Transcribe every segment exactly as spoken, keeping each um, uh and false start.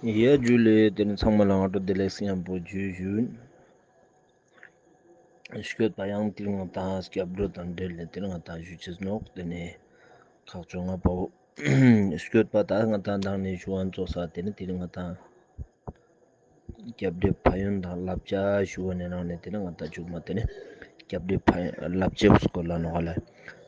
ཡ་ཇུ་ལེ། ཏེ་ནེ་ཚང་མ་ལ་སྔ་དྲོ་བདེ་ལེགས་ཉམ་པོ་ཇུ་ཞུ། སྐྱོད་པ་ཡང་ཏེ་ང་དང་སྐྱབས་འགྲོ་དང་འབྲེལ་ཏེ་ཏེ་ང་དང་ཞུ་ཅེས་ནོག། ཏེ་ནེ་ཁག་ཆེ་ང་པོ་སྐྱོད་པ་ད་ང་དང་མདང་ནེ་ཞུ་བ་ཙོགས་ས་ཏེ་ནེ་ཏེ་ང་དང་སྐྱབས་འགྲོའི་ཕན་ཡོན་དང་བསླབ་བྱ་ཞུ་བ་ནེ་ནང་ནེ་ཏེ་ནེ་ང་དང་ཅུག་མ་ཏེ་ནེ་སྐྱབས་འགྲོའི་ཕན་བསླབ་བྱའི་སྐོར་ལ་ནོག་ལེ།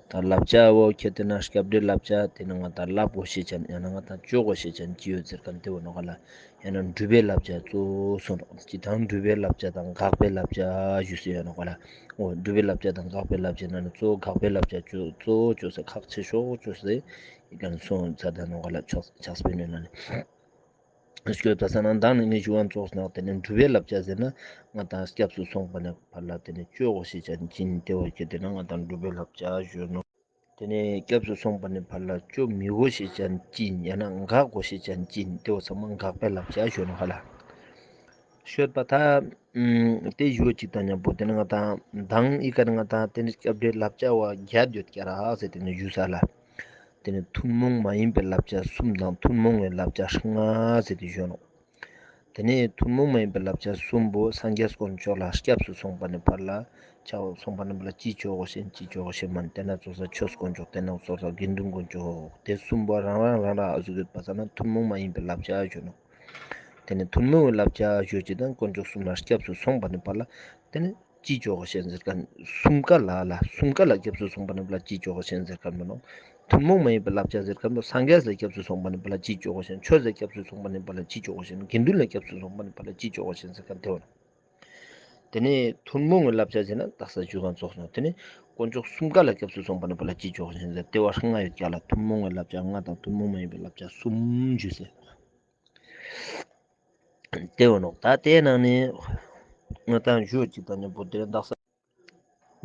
ད་བསླབ་བྱ་བོ་ཁྱེད་ཏེ་ན་སྐྱབས་འགྲོའི་བསླབ་བྱ་ཏེ་ནེ་ང་དང་བསླབ་དགོས་ཤེས་ཅན་ཡང་ན་ང་དང་ཅོ་དགོས་ཤེས་ཅན་ཅི་ཡོད་ཟེར་ཁན་ཏེ་བོ་ནོག་ལེ། ཡང་ན་སྒྲུབ་པའི་བསླབ་བྱ་གཙོ་བོ་སོང་ནོག། སྤྱིར་བཏང་སྒྲུབ་པའི་བསླབ་བྱ་དང་དགག་པའི་བསླབ་བྱ་ཞུ་སྲོལ་ཡོད་ནོག་ལེ། འོ་སྒྲུབ་པའི་བསླབ་བྱ་དང་དགག་པའི་བསླབ་བྱའི་ནང་ནེ་གཙོ་བོ་དགག་པའི་བསླབ་བྱ་གཙོ་བོ་ཅོ་སེ་ཁག་ཆེ་ཤོས་ཅོ་སེ་ཡི་ག་ནེ་སོང་ཚར་ད་ནོག་ལེ། ཕྱག་དཔེ་ནེ་ནང་ནེ། སྐྱོད་པ་ས་ན་མདང་ནེ་ངས་ཞུ་བ་ཙོགས་ན་ཏེ་ནེ་སྒྲུབ་པའི་བསླབ་བྱ་ཟེར་ན་ང་དང་སྐྱབས་སུ་སོང་པ་ནེ་ཕར་ལ་ཏེ་ནེ་ཅོ་དགོས་ཤེས་ཅན་ཅི་ཨིན་ཏེ་བོ་ཁྱེད་ཏེ་ན་ང་དང་སྒྲུབ་པའི་བསླབ་བྱ་ཞུ་ནོག། ཏེ་ནེ་སྐྱབས་སུ་སོང་པ་ནེ་ཕར་ལ་ཅོ་མི་དགོས་ཤེས་ཅན་ཅི་ཨིན་ཡང་ན་དགག་དགོས་ཤེས་ཅན་ཅི་ཨིན་ཏེ་བོ་ཚང་མ་དགག་པའི་བསླབ་བྱ་ཞུ་ནོག་ལེ། སྐྱོད་པ་ད་ཏེ་ཞུ་བ་ཅིག་དང་ཉམ་པོ་ཏེ་ནེ་ང་དང་མདང་ཡི་ག་ནེ་ང་དང་ཏེ་ནེ་སྐྱབས་འགྲོའི་བསླབ་བྱ་བ་བརྒྱད་ཡོད་ཀྱག་ཟེར་ཏེ་ནེ་ཞུས་ས་ལེ། ཏེ་ནེ་ཐུན་མོང་མ་ཡིན་པའི་བསླབ་བྱ་གསུམ་དང་ཐུན་མོང་བའི་བསླབ་བྱ་ལྔ་ཟེར་ཏེ་ཞུ་ནོག། ཏེ་ནེ་ཐུན་མོང་མ་ཡིན་པའི་བསླབ་བྱ་གསུམ་པོ་སངས་རྒྱས་དཀོན་མཆོག་ལ་སྐྱབས་སུ་སོང་པ་ནེ་ཕར་ལ་ཆ་སོང་པ་ནེ་ཕར་ལ་ཅི་ཅོ་དགོས་ཤེས་ཅི་ཅོ་དགོས་ཤེས་མན། ཏེ་ནེ་ཙོགས་ས་ཆོས་དཀོན་མཆོག་ཏེ་ནེ་ཙོགས་ས་དགེ་འདུན་དཀོན་མཆོག་ཏེ་གསུམ་པོ་རང་རང་རང་རང་ཨ་ཟུག་ཡོད་པ་ས་ན་ཐུན་མོང་མ་ཡིན་པའི་བསླབ་བྱ་ཞུ་ནོག། ཏེ་ནེ་ཐུན་མོང་བའི་བསླབ་བྱ་ཞུ་ཅེས་དང་དཀོན་མཆོག་གསུམ་ལ་སྐྱབས་སུ་སོང་པ་ནེ་ཕར་ལ་ཏེ་ནེ་ཅི་ཅོ་དགོས་ཤེས་ཟེར་ཁན་གསུམ་ཀ་ལ་ལ་གསུམ་ཀ་ལ་སྐྱབས་སུ་སོང་པ་ནེ་ཕར་ལ་ཅི་ཅོ་དགོས་ཤེས་ཟེར་ཁན་མན་ནོག། ཐུན་མོང་མ་ཡིན་པའི་བསླབ་བྱ་ཟེར་ཁན་པོ་སངས་རྒྱས་ལ་སྐྱབས་སུ་སོང་པ་ནེ་ཕར་ལ་ཅི་ཅོ་དགོས་ཤེས། ཆོས་ལ་སྐྱབས་སུ་སོང་པ་ནེ་ཕར་ལ་ཅི་ཅོ་དགོས་ཤེས། དགེ་འདུན་ལ་སྐྱབས་སུ་སོང་པ་ནེ་ཕར་ལ་ཅི་ཅོ་དགོས་ཤེས་ཟེར་ཁན་ཏེ་བོ་ནོག། ཏེ་ནེ་ཐུན་མོང་བའི་བསླབ་བྱ་ཟེར་ན་དག་ས་ཞུ་ཁན་ཙོགས་ནོག། ཏེ་ནེ་དཀོན་མཆོག་གསུམ་ཀ་ལ་སྐྱབས་སུ་སོང་པ་ནེ་ཕར་ལ་ཅི་ཅོ་དགོས་ཤེས་ཟེར་ཏེ་བོ་ལྔ་ཡོད་ཀྱག་ལེ། ཐུན་མོང་བའི་བསླབ་བྱ་ལྔ་དང་ཐུན་མོང་མ་ཡིན་པའི་བསླབ་བྱ་གསུམ་ཞུས་སེ། ཏེ་བོ་ནོག། ད་ཏེའི་ནང་ནེ་ང་དང་ཞུ་ཅིག་དང་ཉམ་པོ་ཏེ་དག་ས་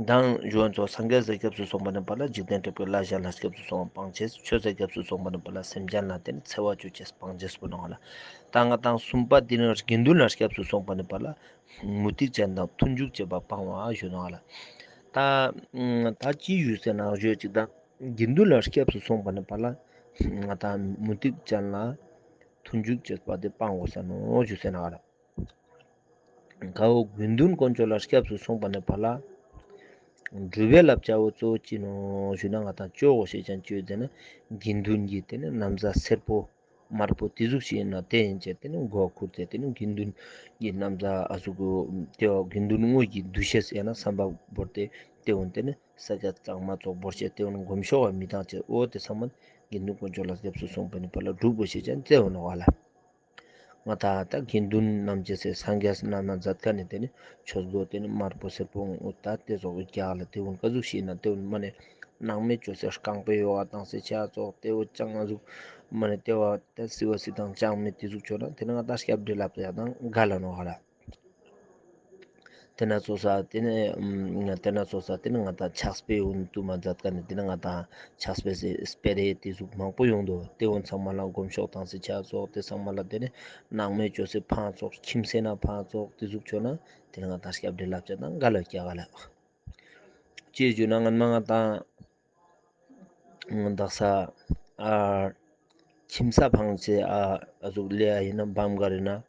མདང་ཞུ་བ་ཙོགས་སངས་རྒྱས་ལ་སྐྱབས་སུ་སོང་པ་ནེ་ཕར་ལ་འཇིག་རྟེན་དྲེགས་པའི་ལྷ་གཞན་ལ་སྐྱབས་སུ་སོང་བ་སྤང་ཅེས། ཆོས་ལ་སྐྱབས་སུ་སོང་པ་ནེ་ཕར་ལ་སེམས་ཅན་ལ་ཏེ་ནེ་འཚེ་བ་ཅོ་ཅེས་སྤང་ཅེས་པོ་ནོག་ལེ། ད་ང་དང་གསུམ་པ་ཏེ་ནེ་དགེ་འདུན་ལ་སྐྱབས་སུ་སོང་པ་ནེ་ཕར་ལ་མུ་སྟེགས་ཅན་དང་མཐུན་འཇུག་བྱེད་པ་སྤང་བ་ཞུ་ནོག་ལེ། ད་ད་ཅི་ཞུས་སེ་ན་ཞུ་ཅིག་དང་དགེ་འདུན་ལ་སྐྱབས་སུ་སོང་པ་ནེ་ཕར་ལ་ང་དང་མུ་སྟེགས་ཅན་ལ་མཐུན་འཇུག་བྱེད་པ་ཏེ་སྤང་དགོས་ས་ནོག་ཞུས་སེ་ན་ལེ། ཀ་བོ་དགེ་འདུན་དཀོན་མཆོག་ལ་སྐྱབས་སུ་སོང་པ་ནེ་ཕར་ལ་སྒྲུབ་པའི་བསླབ་བྱ་བོ་གཙོ་བོ་ཅི་ནོག་ཞུ་ན་ང་དང་ཅོ་དགོས་ཤེས་ཅན་ཅི་ཡོད་ཟེར་ན་དགེ་འདུན་གྱི་ཏེ་ནེ་ན་བཟའ་སེར་པོ་དམར་པོ་ཏེ་ཟུག་ཅིག་ཨིན་ན་ཏེ་ཨིན་ཅེས་ཏེ་ནེ་མགོ་ཁུར་ཏེ་ཏེ་ནེ་དགེ་འདུན་གྱི་ན་བཟའ་ཨ་ཟུག་གུ་ཏེ་བོ་དགེ་འདུན་དངོས་ཀྱི་འདུ་ཤེས་ཡང་ན་བསམ་པ་བོར་ཏེ་ཏེ་བོ་ཏེ་ནེ་ས་སྐྱ་གཙང་མ་ཙོགས་བོར་ཅེས་ཏེ་བོ་མགོ་མ་ཤོག་པ་མི་བཏང་ཅེས། འོ་ཏེ་ཚང་མ་དགེ་འདུན་དཀོན་མཆོག་ལ་སྐྱབས་སུ་སོང་པ་ནེ་ཕར་ལ་སྒྲུབ་དགོས་ཤེས་ཅན་ཏེ་བོ་ནོག་ལེ། ང་དང་ད་དགེ་འདུན་རྣམས་ཀྱི་སེ་སངས་རྒྱས་རྣམས་ན་མཛད་ཁན་ནི་ཏེ་ནེ་ཆོས་གོས་ཏེ་ནེ་དམར་པོ་སེར་པོ་ངོ་ད་ཏེ་ཙོགས་རྒྱག་ལ་ཏེ་བོ་ཀ་ཟུག་ཤིག་ཨིན་ན་ཏེ་བོ་མ་ནེ་སྣང་མེད་ཅོས་སེ་རྐང་པའི་ཡོ་ག་བཏང་སེ་ཆ་ཙོགས་ཏེ་བོ་ཅང་ཨ་ཟུག་མ་ནེ་ཏེ་བོ་ཏེ་སི་བ་སི་དང་ཅང་མེད་ཏེ་ཟུག་ཅོ་ན་ཏེ་ནེ་ང་དང་སྐྱབས་འགྲོའི་བསླབ་བྱ་དང་འགལ་ལ་ནོག་ལེ། ཏེ་ནེ་ཙོགས་ས་ཏེ་ནེ་ཨམ་ཏེ་ནེ་ཙོགས་ས་ཏེ་ནེ་ང་དང་ཕྱག་དཔེ་འོ་ན་ཏུ་མ་མཛད་ཁན་ནི་ཏེ་ནེ་ང་དང་ཕྱག་དཔེ་སི་སྤེ་ར་ཏེ་ཟུག་མང་པོ་ཡོང་དུག། ཏེ་འོ་ཚང་མ་ལ་མགོ་མ་ཤོག་བཏང་སེ་ཆ་ཙོགས་ཏེ་ཚང་མ་ལ་ཏེ་ནེ་སྣང་མེད་ཅོས་སེ་ཕང་ཙོགས་ཁྱིམ་སེ་ན་ཕང་ཙོགས་ཏེ་ཟུག་ཅོ་ན་ཏེ་ནེ་ང་དང་སྐྱབས་འགྲོའི་བསླབ་བྱ་དང་འགལ་ལ་ཀྱག་ལེ། ཅི་ཞུ་ན་སྔན་མ་ང་དང་དག་ས་ཨ་ཁྱིམ་ས་ཕང་ཅེས་ཨ་ཨ་ཟུག་ལེ་ཨ་ཨིན་ན་བམ་ག་རེ་ན་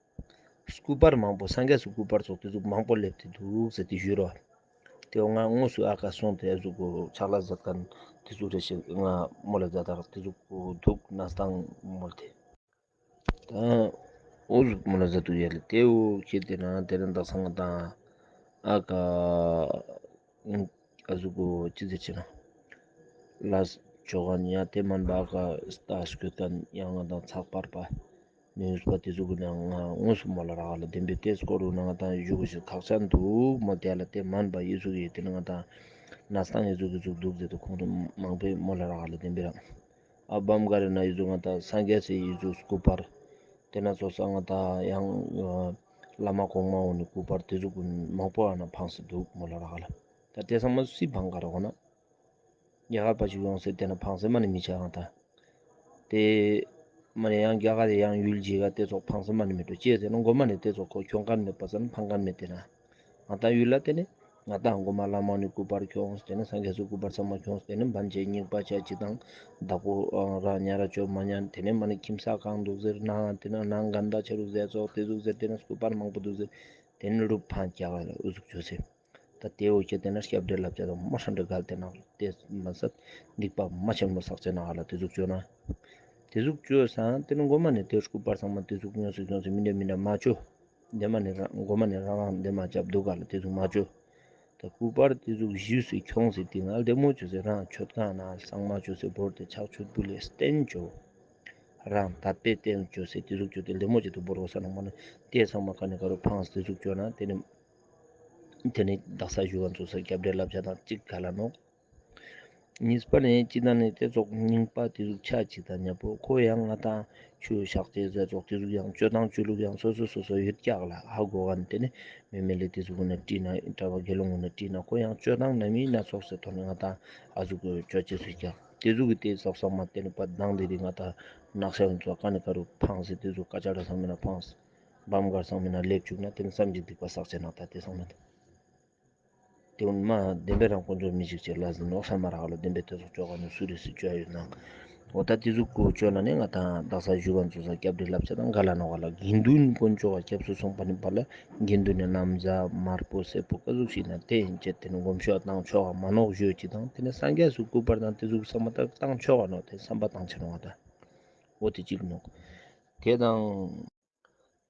སྐུ་པར་མང་པོ་སངས་རྒྱས་སི་སྐུ་པར་ཙོགས་ཏེ་ཟུག་མང་པོ་ལེབས་ཏེ་དུག་ཟེར་ཏེ་ཞུས་རོགས། ཏེ་བོ་ང་དངོས་སུ་ཨ་ཀ་སོང་སྟེ་ཨ་ཟུག་གུ་ཕྱག་ལས་མཛད་ཁན་ཏེ་ཟུག་རེ་ཞིག་ང་མོལ་ལ་མཛད་དག་ཏེ་ཟུག་གུ་དུག་ན་སྟངས་མོལ་ཏེ། ད་འོ་ཟུག་མོལ་ལ་མཛད་དུག་ཡ་ལེ། ཏེ་བོ་ཁྱེད་ཏེ་ན་ཏེ་ནེ་དག་ས་ང་དང་ཨ་ཀ་ཨ་ཟུག་གུ་ཅི་ཟེར་ཅེ་ན་ལས་ཅོ་ཁན་ཡང་ཏེ་མན་པ་ཨ་ཀ་ལྟ་སྐྱོད་ཁན་ཡང་ང་དང་ཚགས་པར་པ་མི་ཡུལ་པ་ཏེ་ཟུག་གུ་ན་ང་དངོས་སུ་མོལ་ལ་རག་ལེ། བདེན་པའི་ཏེ་སྐོར་རུ་ན་ང་དང་ཞུ་གོས་ཤེས་ཁག་ཅན་དུག་མོལ་ཏེ་ལ་ཏེ་མན་པ་ཨི་ཟུག་ཡོད་ཏེ་ནེ་ང་དང་ན་སྟངས་ཨི་ཟུག་ཨི་ཟུག་དུག་ཟེར་ཏེ་ཁོང་ཚོ་མང་པོས་མོལ་ལ་རག་ལེ། བདེན་པའི་རང་ཨ་བམ་ག་རེ་ན་ཨི་ཟུག་ང་དང་སངས་རྒྱས་སི་ཨི་ཟུག་སྐུ་པར་ཏེ་ནེ་ཙོགས་ས་ང་དང་ཡང་བླ་མ་གོང་མ་འོ་ནི་སྐུ་པར་ཏེ་ཟུག་གུ་མང་པོ་ཨ་ན་ཕངས་སེ་དུག་མོལ་ལ་རག་ལེ། ད་ཏེ་ཚང་མ་སུས་ཕང་ག་རག་གོ་ན། རྒྱ་གར་པ་ཞིག་ཡོང་སེ་ཏེ་ན་ཕངས་སེ་མ་ནེ་མི་ཆ་ང་དང་། ཏེ་མ་ནེ་ཡང་རྒྱ་གར་ཡང་ཡུལ་ཅིག་ག་ཏེ་ཙོགས་ཕངས་སེ་མ་ནེ་མི་འགྲོ་ཅི་ཟེར་ན་མགོ་མ་ནེ་ཏེ་ཙོགས་ཁོ་ཁྱོང་ཁན་མེད་པ་ས་ན་ཕང་ཁན་མེད་ཏེ་ན། ང་དང་ཡུལ་ལ་ཏེ་ནེ་ ང་དང་གོ་མ་བླ་མ་ནི་སྐུ་པར་ཁྱོངས། ཏེ་ནེ་སངས་རྒྱས་སི་སྐུ་པར་ཚང་མ་ཁྱོངས། ཏེ་ནེ་བན་ཆེ་རྙིང་པ་ཆ་ཅིག་དང་བདག་པོ་རང་ཉ་ར་ཅོ་མ་ཉན། ཏེ་ནེ་མ་ནེ་ཁྱིམ་ས་གང་དུག་ཟེར་ན་ཏེ་ནེ་ནང་གན་ད་ཆ་རུག་ཟེར་ཙོགས་ཏེ་ཟུག་ཟེར། ཏེ་ནེ་སྐུ་པར་མང་པོ་དུག་ཟེར། ཏེ་ནེ་ལུག་ཕང་རྒྱག་ག་ལ་འུ་ཟུག་ཅོས་སེ། ད་ཏེ་བོ་ཁྱེད་ཏེ་ནེ་སྐྱབས་འགྲོའི་བསླབ་བྱ་དང་མ་ཧྲན་ཏེ་འགལ་ཏེ་ནང་ཏེ་མ་ཟད་སྡིག་པ་མ་ཆེན་མོ་བསགས་ཅེས་ནང་ལ་ཏེ་ཟུག་ཅོས་ན། ཏེ་ཟུག་ཅོས་སང་ཏེ་ནེ་གོ་མ་ནེ་ཏེ་སྐུ་པར་ཚང་མ་ཏེ་ཟུག་ཉོས་སེ་ཁྱོངས་སེ་མི་འདྲ་མི་འདྲ་མ་ཅོ། ཏེ་མ་ནེ་རང་གོ་མ་ནེ་རང་རང་ཏེ་མ་ཅབ་དུག་ག་ལ་ཏེ་ཟུག་མ་ཅོ། ད་སྐུ་པར་ཏེ་ཟུག་ཞུས་སེ་ཁྱོངས་སེ་ཏེ་ང་ལྡེ་མོ་ཅོས་སེ་རང་མཆོད་ཁང་ནང་གཙང་མ་ཅོས་སེ་བོར་ཏེ་ཕྱག་མཆོད་འབུལ་ལེ་སྟན་ཅོ། རང་དད་པའི་སྟན་ཅོས་སེ་ཏེ་ཟུག་ཅོས་ཏེ་ལྡེ་མོ་ཅོས་ཏེ་བོར་གོས་ས་ནང་མ་ནེ་ཏེ་ཚང་མ་ཀ་ནེ་ཀ་རུ་ཕངས་ཏེ་ཟུག་ཅོས་ན་ཏེ་ནེ་ཏེ་ནེ་དག་ས་ཞུ་བ་ཙོགས་སེ་སྐྱབས་འགྲོའི་བསླབ་བྱ་དང་ཅིག་འགལ་ལ་ནོག། གཉིས་པ་ནི་ཅི་ད་ནི་ཏེ་ཙོགས་རྙིང་པ་ཏེ་ཟུག་ཆ་ཅིག་དང་ཉམ་པོ་ཁོ་ཡང་ང་དང་ཆོས་ཕྱག་ཅེས་ཟེར་ཙོགས་ཏེ་ཟུག་ཡང་ཅོ་དང་ཅོ་ལུགས་ཡང་སོ་སོ་སོ་སོ་ཡོད་ཀྱག་ལ། ཧ་གོ་ག་ནི་ཏེ་ནེ་མེ་མེ་ལེ་ཏེ་ཟུག་ནེ་དྲིས་ན་གྲྭ་པ་དགེ་སློང་ངུ་ནེ་དྲིས་ན་ཁོ་ཡང་ཅོ་དང་ན་མི་ན་ཙོགས་སེ་ཐོག་ནེ་ང་དང་ཨ་ཟུག་ཅོ་ཅེས་སུ་ཀྱག། ཏེ་ཟུག་གི་ཏེ་ཙོགས་ཚང་མ་ཏེ་ནེ་པ་དང་དེ་རིང་ང་དང་ནག་ཤ་ཡོན་ཙོགས་ཀ་ནེ་ཀ་རུ་ཕངས་སེ་ཏེ་ཟུག་ཀ་ཅག་ར་སང་མེ་ན་ཕངས། བམ་གར་སང་མེ་ན་ལེབ་ཅུག་ན་ཏེ་ནེ་བསམ་གྱི་སྡིག་པ་བསགས་ཅེས་ནང་ད་ཏེ་ཚང་མ་ཏེ། ཏེ་འོ་མ་བདེན་པའི་རང་དཀོན་མཆོག་མི་ཞིག་ཅེས་ལ་ཟིན་ནོག་ས་མ་རག་ལ་བདེན་པའི་ཏེ་ཙོགས་ཅོ་ག་ནི་སུ་རེ་སི་ཅོ་ཡོད་ན། འོ་ད་ཏེ་ཟུག་གུ་ཅོ་ན་ནི་ང་དང་དག་ས་ཞུ་བ་ཙོགས་སེ་སྐྱབས་འགྲོའི་བསླབ་བྱ་དང་འགལ་ལ་ནོག་ག་ལ། དགེ་འདུན་དཀོན་མཆོག་ག་སྐྱབས་སུ་སོང་པ་ནི་པ་ལ་དགེ་འདུན་ནི་ན་བཟའ་དམར་པོ་སེར་པོ་ཀ་ཟུག་ཞིག་ན་ཏེ་ཡིན་ཅེས་ཏེ་ནེ་སྒོམ་ཞུ་བ་བཏང་ཆོག་ག་མ་ནོག་ཞུ་ཅིག་དང་ཏེ་ནེ་སངས་རྒྱས་སུ་སྐུ་པར་དང་ཏེ་ཟུག་ཚང་མ་ད་བཏང་ཆོག་ག་ནོག་ཏེ་བསམ་པ་བཏང་ཆ་ནོག་ང་དང་འོ་ཏེ་ཅིག་ནོག། ཏེ་དང་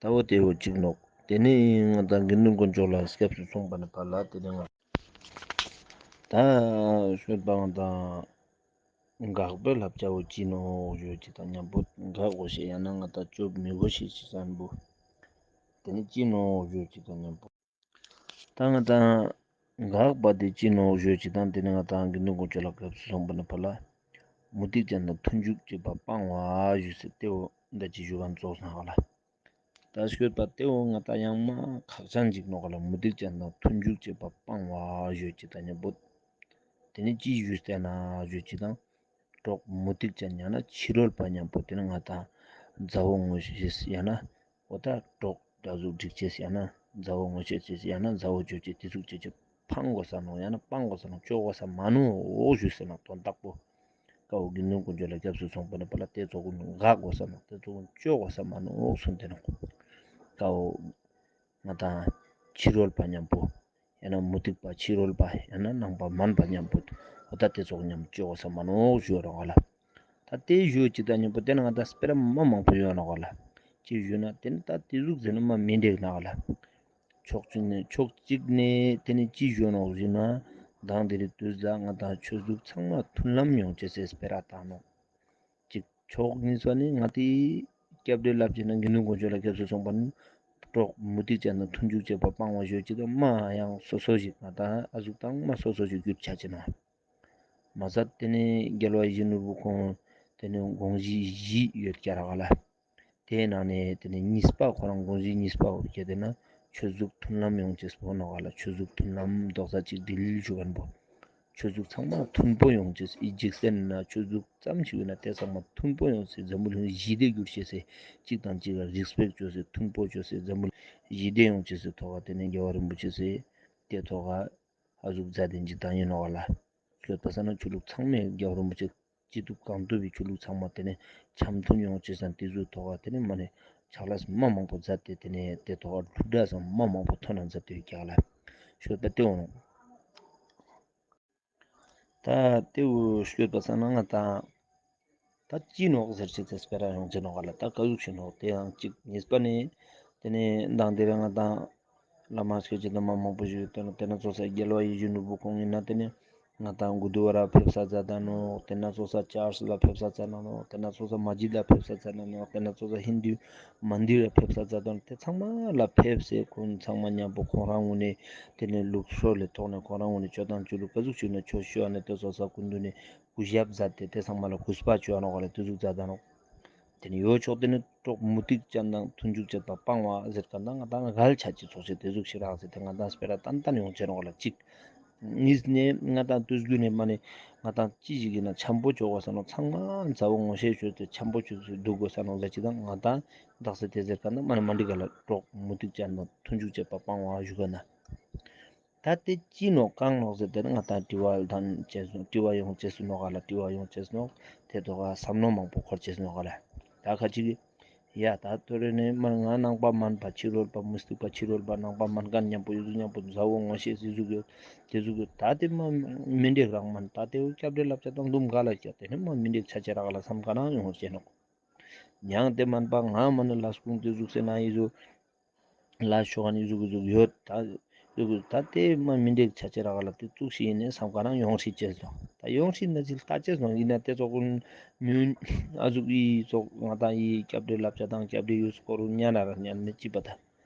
ད་འོ་ཏེ་འོ་ཅིག་ནོག། ཏེ་ནེ་ང་དང་དགེ་འདུན་དཀོན་མཆོག་ལ་སྐྱབས་སུ་སོང་པ་ནི་པ་ལ་ཏེ་ནེ་ང་ད་ཤོད་པ་ང་དང་དགག་པའི་བསླབ་བྱ་བོ་ཅི་ནོག་ཞུ་ཅིག་དང་ཉམ་པོ་དགག་གོས་ཤེས་ཡང་ན་ང་དང་ཅོ་མི་གོས་ཤེས་ཅིག་བསམ་བོ། ཏེ་ནེ་ཅི་ནོག་ཞུ་ཅིག་དང་ཉམ་པོ། ད་ང་དང་དགག་པ་ཏེ་ཅི་ནོག་ཞུ་ཅིག་དང་ཏེ་ནེ་ང་དང་དགེ་འདུན་དཀོན་མཆོག་ལ་སྐྱབས་སུ་སོང་པ་ནི་པ་ལ་མུ་སྟེགས་ཅན་དང་མཐུན་འཇུག་བྱེད་པ་སྤང་བ་ཞུ་སེ་ཏེ་འོ་ད་ཅི་ཞུ་བ་ཙོགས་སེ་ནོག་ག་ལ། ད་ཤོད་པ་ཏེ་འོ་ང་དང་ཡང་མ་ཁག་ཅན་ཅིག་ནོག་ག་ལ། མུ་སྟེགས་ཅན་དང་མཐུན་འཇུག་བྱེད་པ་སྤང་བ་ཞུ་ཅིག་དང་ཉམ་པོ། ཏེ་ནེ་ཅི་ཞུས་ཏེ་ན་ཞུ་ཅིག་དང་གྲོགས་མུ་སྟེགས་ཅན་ཡང་ན་ཕྱི་རོལ་པ་ཉམ་པོ་ཏེ་ནེ་ང་དང་མཛའ་བོ་ངོ་ཤེས་ཡང་ན་འོ་ད་གྲོགས་ད་ཟུག་སྒྲིག་ཅེས་ཡང་ན་མཛའ་བོ་ངོ་ཤེས་ཅེས་ཡང་ན་མཛའ་བོ་ཅོ་ཅེས་ཏེ་ཟུག་ཅོ་ཅེས་ཕང་གོས་ས་ནོག་ཡང་ན་སྤང་གོས་ས་ནོག་ཅོ་གོས་ས་མ་ནོག་འོ་ཞུས་ཟེར་ན་དོན་དག་པོ། ཀ་བོ་དགེ་འདུན་དཀོན་མཆོག་ལ་སྐྱབས་སུ་སོང་པ་ནི་པ་ལ་ཏེ་ཙོགས་གུན་དགག་གོས་ས་ནོག། ཏེ་ཙོགས་གུན་ཅོ་གོས་ས་མ་ནོག་གསུངས་ཏེ་ནོག། ཀ་བོ་ང་དང་ཕྱི་རོལ་པ་ཉམ་པོ་ཡང་ན་མུ་སྟེགས་པ་ཕྱི་རོལ་པ་ཡང་ན་ནང་པ་མན་པ་ཉམ་པོ་འོ་ད་ཏེ་ཙོགས་ཉམ་ཅོ་གོས་ས་མ་ནོག་ཞུ་རོག་ག་ལ། ད་ཏེ་ཞུ་ཅིག་དང་ཉམ་པོ་ཏེ་ནེ་ང་དང་སྤེ་ར་མ་མང་པོ་ཡོད་ནོག་ག་ལ། ཅི་ཞུ་ན་ཏེ་ནེ་ད་ཏེ་ཟུག་ཟེར་ན་མ་མི་འགྲིག་ནོག་ག་ལ། ཕྱོགས་གཅིག་ནེ་ཕྱོགས་གཅིག་ནེ་ཏེ་ནེ་ཅི་ཞུ་ནོག་ཞུ་ན་དང་དེ་རིང་དུས་ལ་ང་དང་ཆོས་ལུགས་ཚང་མ་མཐུན་ལམ་ཡོང་ཅེས་སི་སྤེ་ར་བཏང་ནོག། གཅིག་ཕྱོགས་གཉིས་པ་ནི་ང་དང་སྐྱབས་འགྲོའི་བསླབ་བྱ་ན་དགེ་འདུན་དཀོན་མཆོག་ལ་སྐྱབས་སུ་སོང་པ་ནི་གྲོགས་མུ་སྟེགས་ཅན་དང་མཐུན་འཇུག་བྱེད་པ་སྤང་བ་ཞུ་ཅིག་དང་མ་ཡང་སོ་སོ་ཞིག་ང་དང་ཨ་ཟུག་དང་མ་སོ་སོ་ཞིག་གྱུར་ཆ་ཅེས་ནོག། མ་ཟད་ཏེ་ནེ་རྒྱལ་བ་ཡིད་བཞིན་ནོར་བུ་ཁོང་ཏེ་ནེ་དགོངས་གཞི་བཞི་ཡོད་ཀྱག་རག་ག་ལ། ཏེའི་ནང་ནེ་ཏེ་ནེ་གཉིས་པ་ཁོ་རང་དགོངས་གཞི་གཉིས་པ་འོ་ཁྱེད་ཏེ་ན་ཆོས་ལུགས་མཐུན་ལམ་ཡོང་ཅེས་པོ་ནོག་ག་ལ། ཆོས་ལུགས་མཐུན་ལམ་རྡོག་རྩ་གཅིག་སྒྲིལ་ཞུ་མཁན་པོ། ཆོས་ལུགས་ཚང་མ་མཐུན་པོ་ཡོང་ཅེས་སི་འཇིག་རྟེན་ན་ཆོས་ལུགས་ཙམ་ཞིག་ཡོད་ན་ཏེ་ཚང་མ་མཐུན་པོ་ཡོང་ཅེས་སི་འཛམ་བུ་གླིང་ཞི་བདེ་གྱུར་ཅེས་སི་གཅིག་དང་གཅིག་ལ་རེས་པེག་ཅོས་ཏེ་མཐུན་པོ་ཅོས་ཏེ་འཛམ་བུ་གླིང་ཞི་བདེ་ཡོང་ཅེས་སི་ཐོག་ག་ཏེ་ནེ་རྒྱལ་བ་རིན་པོ་ཆེ་སི་ཏེ་ཐོག་ག་ཨ་ཟུག་མཛད་དེ་ཅིག་བཏང་ཡིན་ནོག་ག་ལ། ཤོད་པ་ས་ན་ཆོས་ལུགས་ཚང་མས་རྒྱལ་བ་རིན་པོ་ཆེ་སྐྱིད་སྡུག་གང་ཐུབ་པའི་ཆོས་ལུགས་ཚང་མ་ཏེ་ནེ་འཆམ་མཐུན་ཡོང་ཅེས་སང་ཏེ་ཟུག་ཐོག་ག་ཏེ་ནེ་མ་ནེ་ཕྱག་ལས་མ་མང་པོ་མཛད་དེ་ཏེ་ནེ་ཏེ་ཐོག་ག་ལྷུག་དྲགས་སང་མ་མང་པོ་ཐོན་ན་མཛད་དེ་ཡོད་ཀྱག་ལ། ཤོད་པ་ཏེ་འོ་ནོག། ད་ཏེ་བོ་ཤོད་པ་ས་ན་ང་དང་ད་ཅི་ནོག་ཟེར་ཅེས་སི་སྤེ་ར་ཡོང་ཅེས་ནོག་ག་ལ། ད་ཀ་ཟུག་ཞིག་ནོག་ཏེ་ཡང་གཅིག་གཉིས་པ་ནི་ཏེ་ནེ་མདང་དེ་རིང་ང་དང་བླ་མ་སྐྱེས་ཆེན་དང་མ་མང་པོ་ཞིག་ཡོད་དེ་ནོག། ཏེ་ན་ཙོགས་ས་རྒྱལ་བ་ཡིད་བཞིན་ནོར་བུ་ཁོང་ཡིན་ན་ཏེ་ནེ་ང་དང་གུ་རུ་ཝ་ར་ཕེབས་ས་མཛད་ད་ནོག། ཏེ་ན་ཙོགས་ས་ཅར་ཆ་ལ་ཕེབས་ས་མཛད་ད་ནོག། ཏེ་ན་ཙོགས་ས་མ་ཇི་ལ་ཕེབས་ས་མཛད་ད་ནོག། ཏེ་ན་ཙོགས་ས་ཧིན་དུ་མན་དིར་ལ་ཕེབས་ས་མཛད་ད་ནོག། ཏེ་ཚང་མ་ལ་ཕེབས་སེ་ཁོང་ཚང་མ་མཉམ་པོ་ཁོང་རང་ངོས་ནེ་ཏེ་ནེ་ལུགས་སྲོལ་ལས་ཐོག་ནེ་ཁོང་རང་ངོས་ནེ་ཆོས་དང་ཆོས་ལུགས་ཀ་ཟུག་ཞིག་ན་ཆོས་ཞུ་བ་ནེ་ཏེ་ཙོགས་ས་སྐུ་མདུན་ནེ་གུས་ཞབས་མཛད་དེ་ཏེ་ཚང་མ་ལ་གུས་པ་ཞུ་བ་ནོག་ག་ལ། ཏེ་ཟུག་མཛད་ད་ནོག། ཏེ་ནེ་ཡོ་ཕྱོགས་ཏེ་ནེ་གྲོགས་མུ་སྟེགས་ཅན་དང་མཐུན་འཇུག་བྱེད་པ་སྤང་བ་ཟེར་མཁན་དང་ང་དང་འགལ་ཆ་ཅེས་ཚོགས་ཤིག་ཏེ་ཟུག་ཞིག་རག་ཟེར་ཏེ་ང་དང་སྤེ་ར་ཏན་ཏན་ཡོང་ཅེས་ནོག་ག་ལ་གཅིག། གཉིས་ནེ་ང་དང་དུས་རྒྱུན་ནེ་མ་ནེ་ང་དང་ཅི་ཞིག་ཡིན་ན་འཆམ་པོ་ཅོ་གོས་ས་ནོག། ཚང་མ་མཛའ་བོ་ངོ་ཤེས་ཅོས་ཏེ་འཆམ་པོ་ཅོས་ཏེ་འདུག་གོས་ས་ནོག་ཟེར་ཅིག་དང་ང་དང་དག་ས་ཏེ་ཟེར་མཁན་དང་མ་ནེ་མ་འགྲིག་ག་ལ། གྲོགས་མུ་སྟེགས་ཅན་དང་མཐུན་འཇུག་བྱེད་པ་སྤང་བ་ཞུ་ག་ན། ད་དེ་ཅི་ནོག་གང་ནོག་ཟེར་ཏེ་ན་ང་ཏང་དྲི་བ་དང་བཅས་སོང་དྲི་བ་ཡོང་ཅེས་སུ་ནོག་ག་ལ། དྲི་བ་ཡོང་ཅེས་སུ་ནོག། དེ་ཐོག་ག་བསམ་མནོ་མང་པོ་འཁོར་ཅེས་སུ་ནོག་ག་ལ། ད་ཁ་ཅིག་གི་ཡ་ད་ཐོ་རེ་ནས་མ་ང་ནང་པ་མན་པ་ཕྱི་རོལ་པ་མུ་སྟེགས་པ་ཕྱི་རོལ་པ་ནང་པ་མན་མཁན་མཉམ་པོ་ཡོད་ཟུག་མཉམ་པོ་མཛའ་བོ་ངོ་ཤེས་ཟེར་ཟུག་ཡོད་དེ་ཟུག་ཡོད། ད་དེ་མ་མི་འགྲིག་རང་མན། ད་དེ་བོ་སྐྱབས་འགྲོའི་བསླབ་བྱ་དང་དུམ་ག་ལ་སྐྱབས་དེ་ནས་མ་མི་འགྲིག་ཆ་ཆ་རག་ལ་བསམ་ག་ན་ཡོང་བར་བྱེད་ནོག། མྱང་དེ་མན་པ་ང་མ་ནི་ལ་སྐུང་དེ་ཟུག་སེ་ན་ཡི་ཟུག་ལ་ཤོག་ནི་ཟུག་ཟུག་ཡོད། ད་ཟུག་ད་དེ་མ་མི་འགྲིག་ཆ་ཆེ་རག་ལ་དེ་བཙུགས་ཤིག་ཡིན་ནས་བསམ་ག་ན་ཡོང་ཤིག་ཅེས་སོ། ད་ཡོང་ཤིག་ན་ཅི་ལྟ་ཅེས་སོ་ཡིན་ན་དེ་ཙོག་ཀུན་མིན་ཨ་ཟུག་ཡི་ཙོག་ང་ཏང་ཡི་སྐྱབས་འགྲོའི་བསླབ་བྱ་དང་སྐྱབས་འགྲོའི་ཡུལ་སྐོར་ཉན་ན་ར་ཉན་མི་ཅི་པ་ད།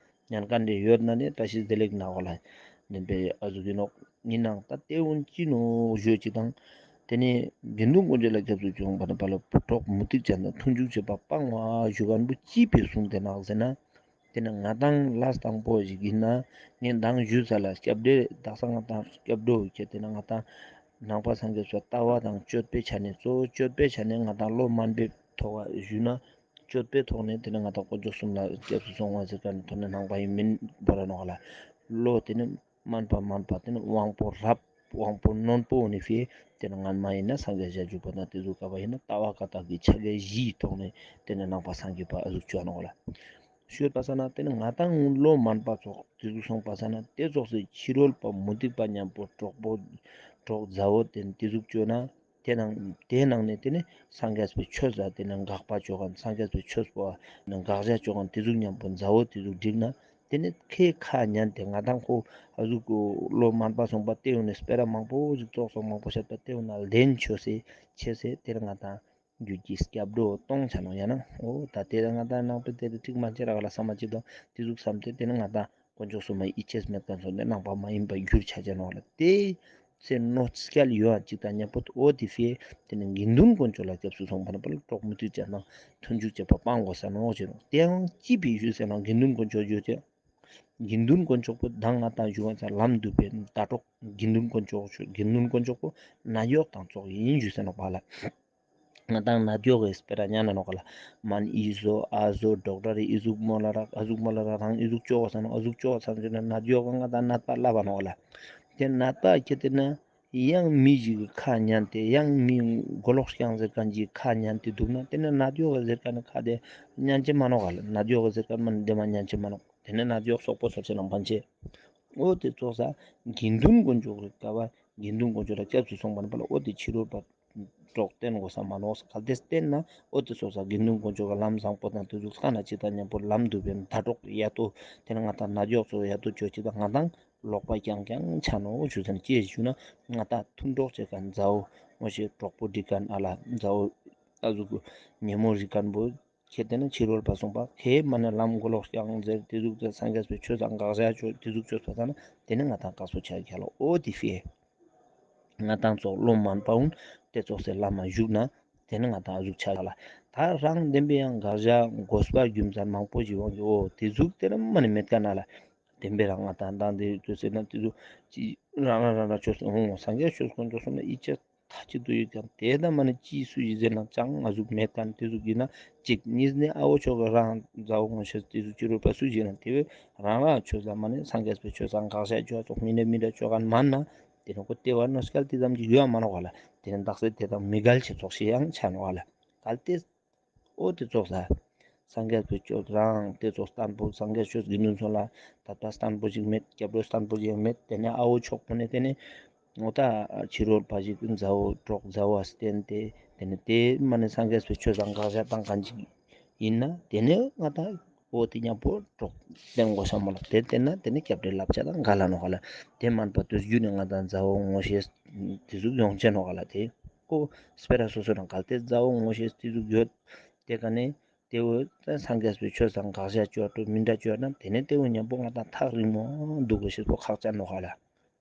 ཉན་མཁན་དེ་ཡོད་ན་ནི་བཀྲ་ཤིས་བདེ་ལེགས་ན་འོ་ལ། ནན་པའི་ཨ་ཟུག་ཡིན་ནོག། ཡིན་ནའང་ད་དེ་འུན་ཅི་ནོ་ཞུ་ཅིག་དང་། དེ་ནས་དགེ་འདུན་དཀོན་མཆོག་ལ་སྐྱབས་སུ་བྱོན་པ་ན་པ་ལ་གྲོགས་མུ་སྟེགས་ཅན་དང་མཐུན་འཇུག་བྱེད་པ་སྤང་བ་ཞུ་མཁན་པོ་ཅི་ཕིའ་གསུངས་ཏེ་ནོག་ཟེར་ན། དེ་ནས་ང་ཏང་ལ་དང་པོ་ཞིག་ཡིན་ན་ངས་མདང་ཞུས་ས་ལ་སྐྱབས་འགྲོའི་དག་ས་ང་ཏང་སྐྱབས་འགྲོ་ཁྱེར་ཏེ་ན་ང་ཏང་ནང་པ་སངས་རྒྱས་པའི་ལྟ་བ་དང་སྤྱོད་པའི་ཆ་ནས་གཙོ་བོ་སྤྱོད་པའི་ཆ་ནས་ང་ཏང་བློ་དམན་པའི་ཐོག་ཞུས་ན། སྤྱོད་པའི་ཐོག་ནས་དེ་ནས་ང་ཏང་དཀོན་མཆོག་གསུམ་ལ་སྐྱབས་སུ་སོང་བ་ཟེར་མཁན་ནི་ཐོག་ནས་ནང་པ་ཡིན་མིན་བོ་ར་ནོག་ལ། བློ་དེ་ནས་དམན་པ་དམན་པ་དེ་ནས་དབང་པོ་རབ་དབང་པོ་རྣོན་པོ་ནི་ཕིའ་དེ་ནས་སྔན་མ་ཡིན་ན་སངས་རྒྱས་ཞལ་བཞུགས་པ་དང་དེ་ཟུག་ག་བ་ཡིན་ན་ལྟ་བ་བཀའ་རྟགས་ཀྱི་ཕྱག་རྒྱ་བཞིའི་ཐོག་ནས་དེ་ནས་ནང་པ་སངས་རྒྱས་པ་ཨ་ཟུག་བྱོན་ནོག་ལ། ཞུས་པ་ས་ན་དེ་ནས་ང་ཏང་བློ་དམན་པ་ཙོགས་དེ་ཟུག་སོང་པ་ས་ན་དེ་ཙོགས་སི་ཕྱི་རོལ་པ་མུ་སྟེགས་པ་མཉམ་པོ་གྲོགས་པོ་གྲོགས་མཛའ་བོ་དེ་དེ་ཟུག་བཅོས་ན། དེ་ནང་དེའི་ནང་ནས་དེ་ནས་སངས་རྒྱས་པའི་ཆོས་ལ་དེ་ནས་དགག་པ་བཅོ་མཁན་སངས་རྒྱས་པའི་ཆོས་པོ་ནང་དགག་བཞག་བཅོ་མཁན་དེ་ཟུག་མཉམ་པོ་མཛའ་བོ་དེ་ཟུག་འགྲིག་ན། དེ་ནས་ཁའི་ཁ་ཉན་ཏེ་ང་ཏང་ཁོ་ཨ་ཟུག་བློ་དམན་པ་སོང་པ་དེ་འུན་ནས་སྤེ་ར་མང་པོ་ཞིག་ཙོགས་སོང་མང་པོ་བཤད་པ་དེ་འུན་ན་ལྡན་ཆོས་སེ་ཆེ་སེ་དེར་ང་ཏང་རྒྱུད་ཀྱི་སྐྱབས་འགྲོ་གཏོང་ཆ་ནོག་ཡང་ན་འོ་ད་དེ་ང་ཏང་ནང་པའི་དེ་རིགས་མ་ཆེ་རག་ལ་བསམ་མ་ཅིག་དང་དེ་ཟུག་བསམ་སྟེ་དེ་ནས་ང་ཏང་དཀོན་མཆོག་གསུམ་མ་ཡིད་ཆེས་མེད་མཁན་ཚོ་ནས་ནང་པ་མ་ཡིན་པ་འགྱུར་ཆ་ཆ་ནོག་ལ། དེ་ཚེ་ནོ་སྐལ་ཡོད་ཅིག་དང་མཉམ་པོ་འོ་དེ་ཕིའ་དེ་ནས་དགེ་འདུན་དཀོན་མཆོག་ལ་སྐྱབས་སུ་སོང་པ་ན་པ་ལ་གྲོགས་མུ་སྟེགས་ཅན་དང་མཐུན་འཇུག་བྱེད་པ་སྤང་དགོས་ས་ནོག་ཅེ་ནོག། དེའང་ཅི་ཕིའ་ཞུས་ཟེར་ན་དགེ་འདུན་དཀོན་མཆོག་ཞུས་ཏེ། དགེ་འདུན་དཀོན་མཆོག་པོ་མདང་ང་ཏང་ཞུ་བ་ཚ་ལམ་འདུག་པའི་ཟླ་གྲོགས་དགེ་འདུན་དཀོན་མཆོག་ཞུ་དགེ་འདུན་དཀོན་མཆོག་པོ་ནད་གཡོག་དང་ཙོགས་ཡིན་ཞུས་ཟེར་ནོག་པ་ལ། ང་ཏང་ནད་གཡོག་གི་སྤེ་ར་ཉན་ན་ནོག་ལ། མན་ཨི་བཟོ་ཨ་བཟོ་ཌོག་ཊར་ཨི་ཟུག་མོ་ལ་རག་ཨ་ཟུག་མོ་ལ་རག་རང་ཨི་ཟུག་ཅོ་བ་ས་ནོག་ཨ་ཟུག་ཅོ་བ་ས་ནོག་ཟེར་ན་ནད་གཡོག་ག་ང་ཏང་ནད་པ་ལབ་བ་ནོག་ལ། དེ་ནད་པ་ཁྱེར་ཏེ་ན་ཡང་མི་ཞིག་གི་ཁ་ཉན་ཏེ་ཡང་མི་མགོ་ལོག་རྐྱང་ཟེར་མཁན་ཞིག་ཁ་ཉན་ཏེ་འདུག་ན་དེ་ནས་ནད་གཡོག་ག་ཟེར་མཁན་ནི་ཁ་དེ་ཉན་ཅེས་མ་ནོག་ལ། ནད་གཡོག་ག་ཟེར་མཁན་མ་ནི་དེ་མ་ཉན་ཅེས་མ་ནོག། དེ་ནས་ནད་གཡོག་སོག་པོ་ཚོར་ཆེ་ནང་ཕན་ཆེ། འོ་དེ་ཙོགས་ས་དགེ་འདུན་དཀོན་མཆོག་གི་ཀ་བ་དགེ་འདུན་དཀོན་མཆོག་ལ་སྐྱབས་སུ་སོང་པ་ན་པ་ལ་འོ་དེ་ཕྱི་རོལ་པ་གྲོགས་བསྟེན་དགོས་ས་མ་ནོག་ས། གལ་ཏེ་བསྟེན་ན་འོ་དེ་ཙོགས་ས་དགེ་འདུན་དཀོན་མཆོག་གི་ལམ་བཟང་པོ་དང་དེ་ཟུག་ལྟ་ན་ཅིག་དང་མཉམ་པོ་ལམ་འདུག་པའི་ཟླ་གྲོགས་ཡ་ཏོ་དེ་ནས་ང་ཏང་ནད་གཡོག་ཚོ་ཡ་ཏོ་ཅོ་ཅིག་དང་ང་ཏང་ལོག་པ་རྐྱང་རྐྱང་ཆ་ནོག་ཞུ་ཟེར་ན་ཅི་ཞུ་ན་ང་ཏང་མཐུན་གྲོགས་བྱེད་མཁན་མཛའ་བོ་ངོ་ཤེས་གྲོགས་པོ་འགྲིག་མཁན་ཨ་ལ་མཛའ་བོ་ཨ་ཟུག་ཉེ་མོ་འགྲིག་མཁན་པོ། ཁྱེད་དེ་ནས་ཕྱི་རོལ་པ་སོང་པ་ཁའི་མ་ནས་ལམ་མགོ་ལོག་རྐྱང་ཟེར་དེ་ཟུག་དེ་སངས་རྒྱས་པའི་ཆོས་དང་དགག་བྱ་ཆོས་དེ་ཟུག་ཆོས་པ་ས་ན་དེ་ནས་ང་ཏང་བཀག་སོ་ཆ་ཁྱ་ལ་འོ་དེ་ཕིའ། ང་ཏང་ཙོགས་བློ་དམན་པ་འུན་དེ་ཙོགས་སེ་ལམ་མ་ཞུགས་ན་དེ་ནས་ང་ཏང་ཨ་ཟུག་ཆ་ཁྱ་ལ། ད་རང་བདེན་པའི་ཡང་དགག་བྱ་དགོས་པ་རྒྱུ་མཚན་མང་པོ་ཞིག་འོང་གི་འོ་དེ་ཟུག་དེ་ནས་མ་ནས་མེད་མཁན་ན་ལ། བདེན་པའི་རང་ང་ཏང་དང་དེ་ཟུག་ཟེར་ན་དེ་ཟུག་ཅི་རང་རང་རང་རང་ཆོས་སེ་འོང་སངས་རྒྱས་ཆོས་དཀོན་མཆོག་གསུམ་ལ་ཡིད་ཆེས་མཐའ་གཅིག་ཏུ་ཡོད་ཀྱང་དེ་ལྟ་མ་ནི་ཅི་སུ་ཞིག་ཟེར་ན་ཅང་ང་ཟུག་མེད་ཀྱང་དེ་ཟུག་ཡིན་ན་གཅིག་གཉིས་ནི་ཨ་བོ་ཆོས་ག་རང་མཛའ་བོ་ངོ་ཤེས་དེ་ཟུག་ཅི་རུ་པ་སུ་ཞིག་ན་དེ་བས་རང་རང་ཆོས་ལ་མ་ནི་སངས་རྒྱས་པའི་ཆོས་སང་དགག་བྱ་ཆོས་ཙོགས་མི་འདྲ་མི་འདྲ་ཆོས་ག་མ་ན་དེ་ནི་ཁོ་དེ་བ་ནོ་སྐལ་དེ་ཙམ་གྱི་ཡོད་མ་ནོག་ག་ལ། དེ་ནི་བདག་སེ་དེ་དང་མི་འགལ་ཆེ་ཙོགས་ཤིག་ཡང་ཆ་ནོག་ག་ལ། གལ་ཏེ། འོ་དེ་ཙོགས་ས། སངས་རྒྱས་པའི་ཆོས་རང་དེ་ཙོགས་བརྟན་པོ་སངས་རྒྱས་ཆོས་དགེ་འདུན་ཚོ་ལ་ད་ལྟ་བརྟན་པོ་ཞིག་མེད་སྐྱབས་འགྲོ་བརྟན་པོ་ཞིག་མེད་དེ་ནས་ཨ་བོ་ཆོག་པོ་ནས་དེ་ནས་འོ་ད་ཕྱི་རོལ་པ་ཞིག་མཛའ་བོ་གྲོགས་མཛའ་བོ་བསྟེན་ཏེ་དེ་ནས་དེ་མ་ནས་སངས་རྒྱས་པའི་ཆོས་དང་དགག་བྱ་བཏང་མཁན་ཞིག་ཡིན་ན་དེ་ནས་ང་ད་འོ་དེ་མཉམ་པོ་གྲོགས་བསྟེན་དགོས་ས་མ་ལ་དེ་བསྟེན་ན་དེ་ནས་སྐྱབས་འགྲོའི་བསླབ་བྱ་དང་འགལ་ལ་ནོག་ག་ལ། དེ་མན་པ་དུས་རྒྱུན་ནས་ང་ད་མཛའ་བོ་ངོ་ཤེས་དེ་ཟུག་ཡོང་ཆེ་ནོག་ག་ལ་དེ་ཁོ་སྤེ་ར་སོ་སོ་ནང་གལ་ཏེ་མཛའ་བོ་ངོ་ཤེས་དེ་ཟུག་ཡོད། དེ་ཀ་ནས་དེ་བོ་ད་སངས་རྒྱས་པའི་ཆོས་དང་དགག་བྱ་བཅོ་འགྲོ་མི་འདྲ་བཅོ་ན་དེ་ནས་དེ་བོ་མཉམ་པོ་ང་ད་ཐག་རིང་མོ་འདུག་གོ་ཤེས་པོ་ཁག་ཅན་ནོག་ག་ལ།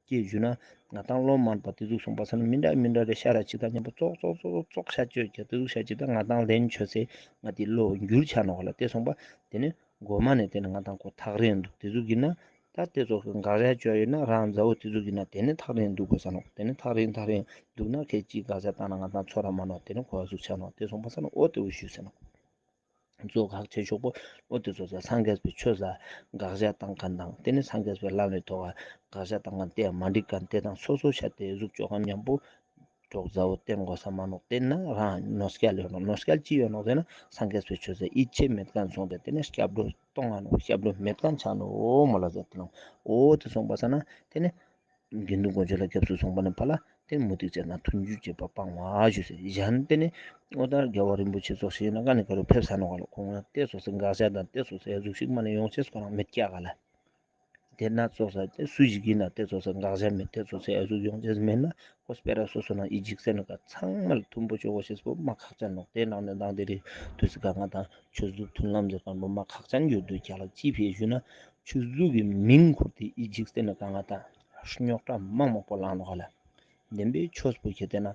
ཅེས་ཞུ་ན་ང་ཏང་བློ་དམན་པ་དེ་ཟུག་སོང་པ་ས་ན་མི་འདྲ་མི་འདྲ་རེ་ཤ་ར་ཅིག་དང་མཉམ་པོ་ཙོག་ཙོག་ཙོག་ཙོག་ཤ་བཅོས་ཀྱང་དེ་ཟུག་ཤ་ཅིག་དང་ང་ཏང་ལན་ཆོས་སེ་ང་དེ་བློ་འགྱུར་ཆ་ནོག་ག་ལ། དེ་སོང་པ་དེ་ནས་མགོ་མ་ནས་དེ་ནས་ང་ཏང་ཁོ་ཐག་རིང་འདུག་དེ་ཟུག་ཡིན་ན་ད་དེ་ཙོགས་ཀྱི་དགག་བྱ་བཅོ་ཡོད་ན་རང་མཛའ་བོ་དེ་ཟུག་ཡིན་ན་དེ་ནས་ཐག་རིང་འདུག་དགོས་ས་ནོག། དེ་ནས་ཐག་རིང་ཐག་རིང་འདུག་ན་ཁྱེད་ཅིག་དགག་བྱ་བཏང་ན་ང་ཏང་ཚོར་ར་མ་ནོག། དེ་ནས་ཁོ་ཨ་ཟུག་ཆ་ནོག། དེ་སོང་པ་ས་ན་འོ་དེ་བོ་ཞུས་ས་ནོག། གཙོ་ཁག་ཆེ་ཤོས་པོ་འོ་དེ་ཙོགས་སེ་སངས་རྒྱས་པའི་ཆོས་ལ་དགག་བཞག་བཏང་མཁན་དང་དེ་ནི་སངས་རྒྱས་པའི་བླ་མའི་ཐོག་ལ་དགག་བཞག་བཏང་མཁན་དེ་ཡང་མ་འགྲིག་མཁན་དེ་དང་སོ་སོ་ཆ་དེ་ཟུག་ཅོ་མཁན་མཉམ་པོ་གྲོགས་མཛའ་བོ་བསྟེན་དགོས་ས་མ་ནོག། བསྟེན་ན་རང་ནོར་སྐལ་ཡོད་ནོག། ནོར་སྐལ་ཅི་ཡོད་ནོག་ཟེར་ན་སངས་རྒྱས་པའི་ཆོས་ལ་ཡིད་ཆེས་མེད་མཁན་སོང་སྟེ་དེ་ནི་སྐྱབས་འགྲོ་གཏོང་ང་ནོག། སྐྱབས་འགྲོ་མེད་མཁན་ཆ་ནོག་འོ་མོ་ལ་ཟེར་ཏེ་ནོག། འོ་དེ་སོང་པ་ས་ན་དེ་ནི་དགེ་འདུན་དཀོན་མཆོག་ལ་སྐྱབས་སུ་སོང་པ་ནི་ཕ་ལ་དེ་མུ་སྟེགས་ཅན་དང་མཐུན་འཇུག་བྱེད་པ་སྤང་བ་ཞུ་ཟེར། གཞན་དེ་ནི་འོ་ད་རྒྱལ་བ་རིན་པོ་ཆེ་ཙོགས་ཤིག་ཡིན་ན་ག་ནི་ག་རུ་ཕེབས་ས་ནོག་ག་ལ། ཁོང་ལ་དེ་ཙོགས་སེ་དགག་བཞག་དང་དེ་ཙོགས་སེ་ཨ་ཟུག་ཞིག་མ་ནི་ཡོང་ཅེས་ཁོ་རང་མེད་ཀྱག་ག་ལ། དེ་ན་ཙོགས་སེ་དེ་སུ་ཞིག་ཡིན་ན་དེ་ཙོགས་སེ་དགག་བཞག་མེད་དེ་ཙོགས་སེ་ཨ་ཟུག་ཡོང་ཅེས་མེད་ན་ཁོ་སྤེ་ར་སོ་སོ་ནང་ཨི་འཇིག་རྟེན་ནི་ཀ་ཚང་མ་ལ་མཐུན་པོ་ཅོ་དགོས་ཤེས་པོ་མ་ཁག་ཅན་ནོག། དེ་ནང་ནས་དང་དེ་རིང་དུས་སུ་ག་ང་དང་ཆོས་ལུགས་མཐུན་ལམ་ཟེར་མཁན་པོ་མ་ཁག་ཅན་ཡོད་དུས་ཀྱག་ལ། ཅི་ཕིའ་ཞུ་ན་ཆོས་ལུགས་ཀྱི་མིང་ཁུར་ཏེ་ཨི་འཇིག་རྟེན་ནི་ཀ་ང་དང་རྙོག་དྲ་མང་མང་པོ་ལངས་ནོག་ག་ལ། བདེན་པའི་ཆོས་པོ་ཁྱེད་དེ་ན་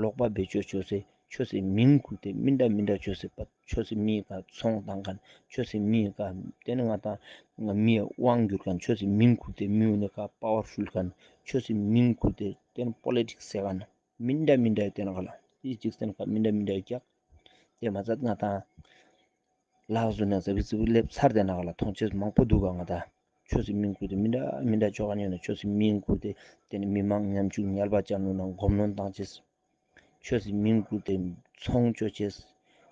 ལོག་པ་བེད་སྤྱོད་ཅོས་སེ་ཆོས་སི་མིང་ཁུར་ཏེ་མི་འདྲ་མི་འདྲ་ཅོས་སེ་པ་ཆོས་སི་མིའི་ཀ་ཚོང་བཏང་མཁན། ཆོས་སི་མིའི་ཀ་དེ་ནི་ང་དང་མིའི་དབང་བསྒྱུར་མཁན། ཆོས་སི་མིང་ཁུར་ཏེ་མི་འོ་ནི་ཀ་པ་ཝར་ཕུལ་མཁན། ཆོས་སི་མིང་ཁུར་ཏེ་དེ་ནི་པོ་ལི་ཊིགས་ཟེར་མཁན། མི་འདྲ་མི་འདྲ་དེ་ན་ག་ལ་ཨི་འཇིག་རྟེན་ནི་ཀ་མི་འདྲ་མི་འདྲ་ཀྱག། དེ་མ་ཚད་ང་དང་ལགས་སོ་ནས་ཟ་བི་ཙི་བི་ལེབ་ཚར་དེ་ན་ག་ལ་མཐོང་ཅེས་མང་པོ་འདུག་ག། ང་དང་ཆོས་སི་མིང་ཁུར་ཏེ་མི་འདྲ་མི་འདྲ་ཅོ་མཁན་ཡོད་ན་ཆོས་སི་མིང་ཁུར་ཏེ་དེ་ནི་མི་མང་ཉམ་ཆུང་ཉལ་བ་ཅན་ནོ་ནང་སྒོམ་ལོན་བཏང་ཅེས། ཆོས་སི་མིང་ཁུར་ཏེ་ཚོང་ཅོ་ཅེས།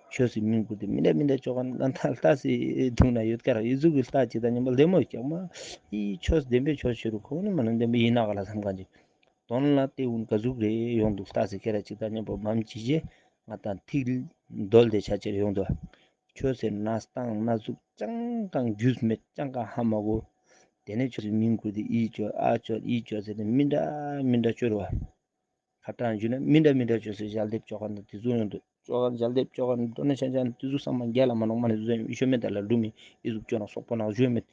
ཆོས་སི་མིང་ཁུར་ཏེ་མི་འདྲ་མི་འདྲ་ཅོ་མཁན་ང་དང་ལྟ་སི་འདུག་ན་ཡོད་ཀྱག་ར། ཨི་ཟུག་གི་ལྟ་ཅིག་དང་མཉམ་པོ་བདེ་མོ་ཀྱག་མ། ཨི་ཆོས་བདེན་པའི་ཆོས་ཤེས་རུ་ཁོང་ནི་མ་ནི་བདེན་པའི་ཡིན་ན་ག་ལ་བསམ་མཁན་ཅིག། དོན་ལ་དེ་འུན་ག་ཟུག་རེ་ཡོང་འདུག། ལྟ་སི་ཁྱེད་ར་ཅིག་དང་མཉམ་པོ་མམ་ཅི་ཞེ་ང་དང་ཐིག་རྡོལ་ཏེ་ཆ་ཅེས་ཡོང་འདུག། ཆོས་སི་གནས་སྟངས་གནས་ལུགས་ཅང་གང་རྒྱུས་མེད་ཅང་གང་ཧ་མ་གོ། དེ་ནས་ཆོས་སི་མིང་ཁུར་ཏེ་ཨི་ཅོ་ཨ་ཅོ་ཨི་ཅོ་ཟེར་ཏེ་མི་འདྲ་མི་འདྲ་ཅོ་རུ་བ། ཁ་ཏང་ཞུ་ན་མི་འདྲ་མི་འདྲ་ཅོས་སེ་ཞལ་འདེབས་ཅོ་མཁན་དང་དེ་ཟུག་ཡོང་འདུག། ཅོ་མཁན་ཞལ་འདེབས་ཅོ་མཁན་དོ་ནི་ཤན་ཅན་དེ་ཟུག་ཚང་མ་རྒྱལ་ལ་མ་ནོག་མ་ནི་ཟུག་ཡོད་མེད་ད་ལ་སྒྲུབ་མི་ཨི་ཟུག་ཅོ་ན་སོག་པོ་ནང་ཞུ་མེད།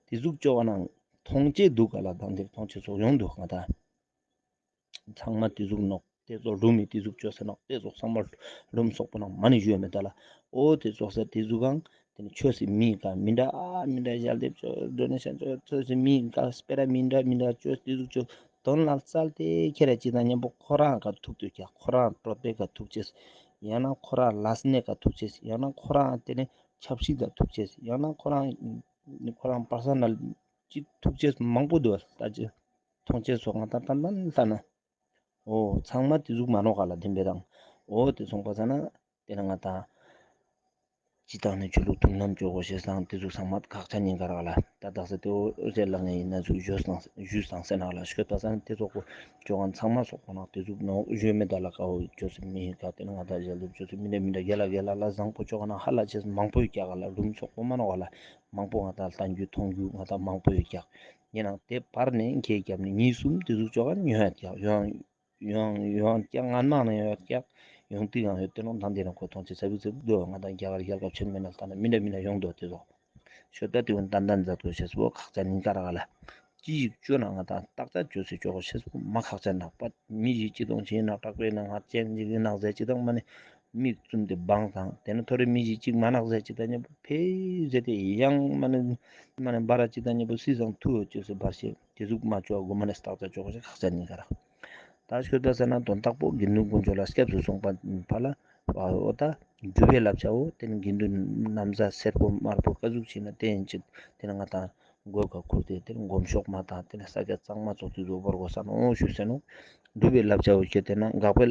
དེ་ཟུག་ཅོ་མཁན་མཐོང་ཅེས་འདུག་ག་ལ། དང་དེ་མཐོང་ཅེས་ཚོགས་ཡོང་འདུག་ང་ད། ཚང་མ་དེ་ཟུག་ནོག། དེ་ཚོགས་སྒྲུབ་མི་དེ་ཟུག་ཅོ་ས་ནོག། དེ་ཚོགས་ཚང་མ་སྒྲུབ་སོག་པོ་ནང་མ་ནི་ཞུ་ཡོད་མེད་ད་ལ། འོ་དེ་ཚོགས་ས་དེ་ཟུག་གང་དེ་ནི་ཆོས་སི་མིང་ཀ་མི་འདྲ་ཨ་མི་འདྲ་ཞལ་འདེབས་ཅོ་དོ་ནི་ཤན་ཅོ་ཆོས་སི་མིང་ཀ་སྤེ་ར་མི་འདྲ་མི་འདྲ་ཅོས་དེ་ཟུག་ཅོས། དོན་ལ་བཙལ་ཏེ་ཁྱེད་ར་ཅིག་དང་མཉམ་པོ་ཁོ་རང་ག་ཐུག་དུས་ཀྱག། ཁོ་རང་གྲོད་པའི་ག་ཐུག་ཅེས། ཡང་ན་ཁོ་རང་ལས་སྣེ་ག་ཐུག་ཅེས། ཡང་ན་ཁོ་རང་དེ་ནི་ཆབ་སྲིད་ག་ཐུག་ཅེས། ཡང་ན་ཁོ་རང་ཁོ་རང་པར་སོ་ནལ་ཅིག་ཐུག་ཅེས་མང་པོ་འདུག། ལྟ་ཅེས་མཐོང་ཅེས་སོགས་ང་ད་ཏན་ཏན་ལྟ་ན། འོ་ཚང་མ་དེ་ཟུག་མ་ནོག་ག་ལ་བདེན་པའི་དང་། འོ་དེ་སོང་པ་ས་ན། དེ་ན་ང་དང་། སྤྱི་བཏང་ནས་ཆོས་ལུགས་མཐུན་ལམ་ཅོ་དགོས་ཤེས་སང་དེ་ཟུག་ཚང་མ་ཁག་ཅན་ཡིན་ག་རག་ལ། ད་དག་ས་དེ་འོ་ཟེར་ལབ་ནས་ཡིན་ན་ཟུག་ཞུས་སང་ཟེར་ནག་ལ་ཤོད་པ་སང་དེ་ཚོགས་པོ་ཅོ་མཁན་ཚང་མ་ཚོགས་པོ་ནང་དེ་ཟུག་ནོག་ཞུས་མེད་ད་ལ། ཀ་འོ་ཅོ་སི་མི་ཡིན་ཀ་དེ་ན་ང་དང་ཞལ་འདེབས་ཅོ་སི་མི་འདྲ་མི་འདྲ་རྒྱལ་ལ་རྒྱལ་ལ་ལ་བཟང་པོ་ཅོ་ག་ན་ཧ་ལ་ཅེས་མང་པོ་ཡོད་ཀྱག་ག་ལ། སྒྲུང་ཚོགས་པོ་མ་ནོག་ག་ལ། མང་པོ་ང་དང་ལྟ་རྒྱུ་མཐོང་རྒྱུ་ང་དང་མང་པོ་ཡོད་ཀྱག། ཡིན་ནའང་དེ་བར་ནས་ཁྱེད་རྒྱབ་ནས་གཉིས་གསུམ་དེ་ཟུག་ཅོ་ག་ན་ཉོན་ཡོད་ཀྱག། ཡོང་ཡོང་ཡོང་ཀྱག། ངན་མང་ནས་ཡོང་ཡོད་ཀྱག། ཡོང་དུས་ཡང་ཡོད་དེ་ནོ་དང་དེ་རང་ཁོ་མཐོང་ཅེས་ཚ་བིག་ཚ་བིག་འདུག། ང་དང་རྒྱ་གར་རྒྱལ་ཁབ་ཆེན་མོའི་ནང་ལྟ་ན་མི་འདྲ་མི་འདྲ་ཡོང་འདུག་དེ་ཚོ། ཤོད་ད་དེ་འོ་ཏན་ཏན་མཛད་དགོས་ཤེས་པོ་ཁག་ཅན་ཡིན་ཀ་རག་ལ། ཅི་ཞིག་ཅོ་ན་ང་དང་བརྟག་དཔྱད་ཅོས་སེ་ཅོ་དགོས་ཤེས་པོ་མ་ཁག་ཅན་ནག་པ། མི་ཞིག་ཅི་གཏོང་ཅི་ནག་དྲག་པོའི་ནང་ང་ཅན་ཅིག་གི་ནག་ཟེར་ཅི་དང་མ་ནི་མིག་བཙུམ་སྟེ་སྦང་དང་། དེ་ནི་ཐོ་རེ་མི་ཞིག་ཅིག་མ་ནག་ཟེར་ཅི་དང་མཉམ་པོ་ཕེ་ཟེར་ཏེ་ཡང་མ་ནི་མ་ནི་འབར་ར་ཅི་དང་མཉམ་པོ་སི་སང་ཐུ་ཅོས་སེ་འབར་ཤེས་དེ་ཟུག་མ་ཅོ་དགོས་མ་ནི་བརྟག་དཔྱད་ཅོ་དགོས་ཤེས་ཁག་ཅན་ཡིན་ཀ་རག། ད་ཤོད་ད་ཟེར་ན་དོན་དག་པོ་དགེ་འདུན་དཀོན་མཆོག་ལ་སྐྱབས་སུ་སོང་པ་ཕ་ལ་འོ་ད་སྒྲུབ་པའི་བསླབ་བྱའོ། དེ་ནི་དགེ་འདུན་ན་བཟའ་སེར་པོ་དམར་པོ་ཀ་ཟུག་ཅིག་ན་དེ་ཡིན་ཅིག་དེ་ནི་ང་དང་མགོ་ཀ་ཁུར་ཏེ་དེ་ནི་སྒོམ་ཞོག་མ་དང་དེ་ནི་ས་ཀྱ་གཙང་མ་ཚོགས་དུས་སུ་བོར་དགོས་ས་ནོ་ཞུས་ཟེར་ནོ། སྒྲུབ་པའི་བསླབ་བྱའོ་ཁྱེད་དེ་ན་དགག་པའི་